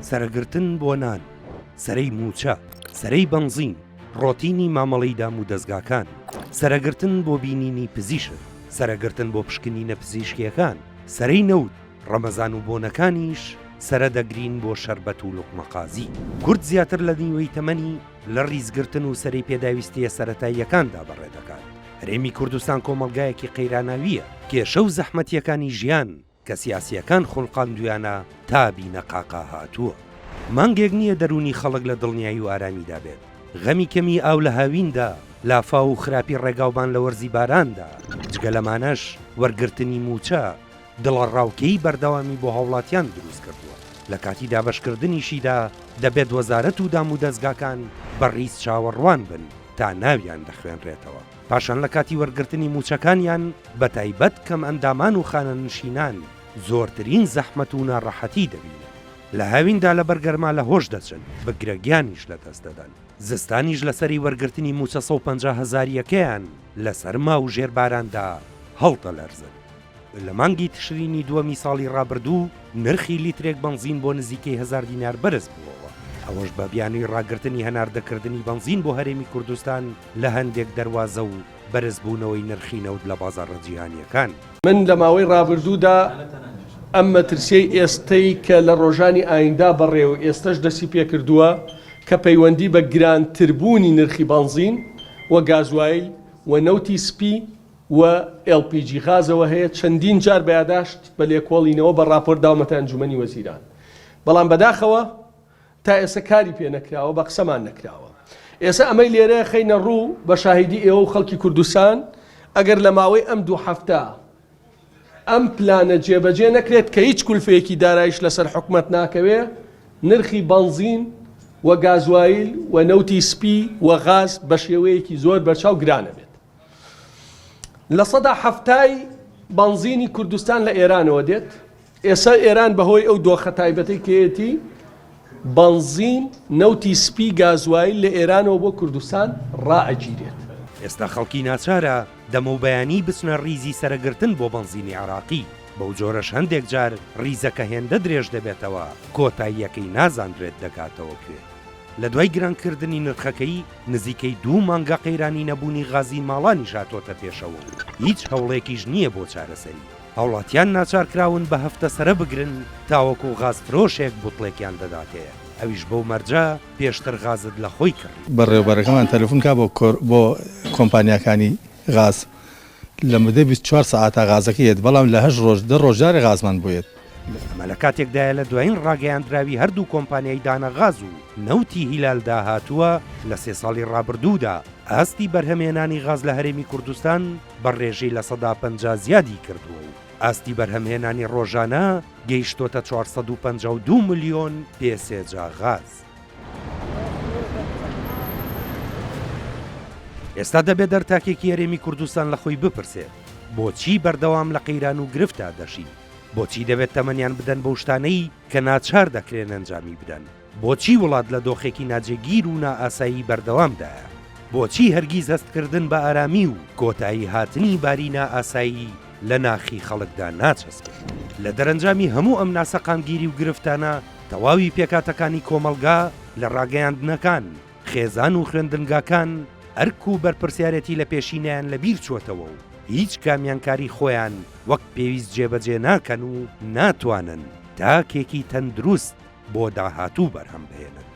سەرەگرتن بۆ نان، سەرەی مووچە، سەرەی بەنزین، ڕۆتینی مامەڵەی دامودەزگاکان، سەرەگرتن بۆ بینینی پزیشک، سەرەگرتن بۆ پشکنینە پزیشکییەکان، سەرەی نەوت، ڕەمەزان و بۆنەکانیش سەرە دەگرین بۆ شەربەت و لوقمەقازی. کورد زیاتر لە نیوەی تەمەنی لە ڕیزگرتن و سەرەی پێداویستییە سەرەتاییەکاندا بەڕێ دەکات. هەرێمی کوردستان کۆمەڵگایەکی قەیراناوییە، کێشە و زەحمەتییەکانی ژیان کە سیاسییەکان خوڵقاندویانە تا بینەقاقا هاتووە. مانگێک نییە دەروونی خەڵک لە دڵنیایی و ئارامیدا بێت. غەمی کەمی ئاو لە هاویندا، لافاو و خراپی ڕێگاوبان لە وەرزی باراندا، جگە لەمانەش وەرگرتنی مووچە، دڵەڕاوکێی بەردەوامی بۆ هاوڵاتیان دروست کردووە، لە کاتی دابەشکردنیشیدا دەبێت وەزارەت و دامودەزگاکان بە ڕیز چاوەڕوان بن تا ناویان دەخوێنرێتەوە، پاشان لە کاتی وەرگرتنی مووچەکانیان بەتایبەت کەمئەندامان و خانەنشینان زۆرترین زەحمەت و ناڕەحەتی دەبینن، لە هاویندا لەبەر گەرما لە هۆش دەچن، بگرە گیانیش لەدەست دەدەن. زستانیش لەسەری وەرگرتنی مووچە 150 هەزارییەکەیان لە سەرما و ژێر باراندا هەڵدەلەرزن. لە مانگی تشرینی دووەمی ساڵی ڕابردوو نرخی لیترێک بەنزین بۆ نزیکەی هەزار دینار بەرز بووەوە، ئەوەش بە بیانووی ڕاگرتنی هەناردەکردنی بەنزین بۆ هەرێمی کوردستان لە هەندێک دەروازە و بەرزبوونەوەی نرخی نەوت لە بازاڕە جیهانییەکان. من لە ماوەی ڕابردوودا ئەم مەترسیەی ئێستەی کە لە ڕۆژانی ئایندە بەڕێ و ئێستەش دەستی پێکردووە کە پەیوەندی بە گرانتربوونی نرخی بەنزین و گازوایل و نەوتی سپی و ئێڵ پی جی غازەوە هەیە چەندین جار بە یاداشت بە لێکۆڵینەوە بە ڕاپۆرت داومەتە ئەنجومەنی وەزیران بەڵام بەداخەوە تا ئێستا کاری پێ نەکراوە بە قسەمان نەکراوە ئێستا ئەمەی لێرە خەینە ڕوو بە شاهیدی ئێوە و خەڵکی کوردستان ئەگەر لە ماوەی ئەم دوو هەفتە ئەم پلانە جێبەجێ نەکرێت کە هیچ کولفەیەکی دارایش لەسەر حکومەت ناکەوێ نرخی بەنزین و گازوایل و نەوتی سپی و غاز بە شێوەیەکی زۆر بەرچاو گرانەبێت. 70% ی بەنزینی کوردستان لە ئێرانەوە دێت، ئێستا ئێران بەهۆی ئەو دۆخە تایبەتەی کەیەتی بەنزین، نەوتی سپی، گازوایل لە ئێرانەوە بۆ کوردستان ڕائەگیرێت. ئێستا خەڵکی ناچارە دەمەو بەیانی بچنە ڕیزی سەرەگرتن بۆ بەنزینی عێراقی، بەو جۆرەش هەندێک جار ڕیزەکە هێندە درێژ دەبێتەوە کۆتاییەکەی نازانرێت دەگاتەوە کوێ. لە دوای گرانکردنی نرخەکەی نزیکەی دوو مانگە قەیرانی نەبوونی غازی ماڵانیش هاتۆتە پێشەوە و هیچ هەوڵێکیش نییە بۆ چارەسەری. هاوڵاتیان ناچارکراون بە هەفتە سەرە بگرن تاوەکو غازفرۆشێک بوتڵێکیان دەداتێ، ئەویش بەو مەرجە پێشتر غازت لە خۆی کڕی. بەڕێوەبەرەکەمان تەلەفون کا بۆ کۆمپانیاکانی غاز لە مدەی 24 سەعاتا غازەکە یەت بەڵام لە هەشت ڕۆژ دە ڕۆژ جارێ غازمان بۆ یەت. ئەمە لە کاتێکدایە لە دوایین ڕاگەیاندراوی هەردوو کۆمپانیای دانە غاز و نەوتی هیلالدا هاتووە لە سێ ساڵی ڕابردوودا ئاستی بەرهەمهێنانی غاز لە هەرێمی کوردستان بە ڕێژەی 50% زیادی کردووە و ئاستی بەرهەمهێنانی ڕۆژانە گەیشتۆتە 452 ملیۆن پێ سێجا غاز. ئێستا دەبێت هەر تاکێکی هەرێمی کوردستان لە خۆی بپرسێت بۆچی بەردەوام لە قەیران و گرفتا دەژین؟ بۆچی دەبێت تەمەنیان بدەن بەو شتانەی کە ناچار دەکرێن ئەنجامی بدەن؟ بۆچی وڵات لە دۆخێکی ناجێگیر و نائاسایی بەردەوامدایە؟ بۆچی هەرگیز هەستکردن بە ئارامی و کۆتایی هاتنی باری نائاسایی لە ناخی خەڵکدا ناچەسپێت؟ لە دەرەنجامی هەموو ئەم ناسەقامگیری و گرفتانە، تەواوی پێکهاتەکانی کۆمەڵگا لە ڕاگەیاندنەکان، خێزان و خوێندنگاکان ئەرک و بەرپرسیارێتی لە پێشینەیان لە بیر چووەتەوە و هیچ کامیان کاری خۆیان وەک پێویست جێبەجێ ناکەن و ناتوانن تاکێکی تەندروست بۆ داهاتوو بەرهەم بهێنن.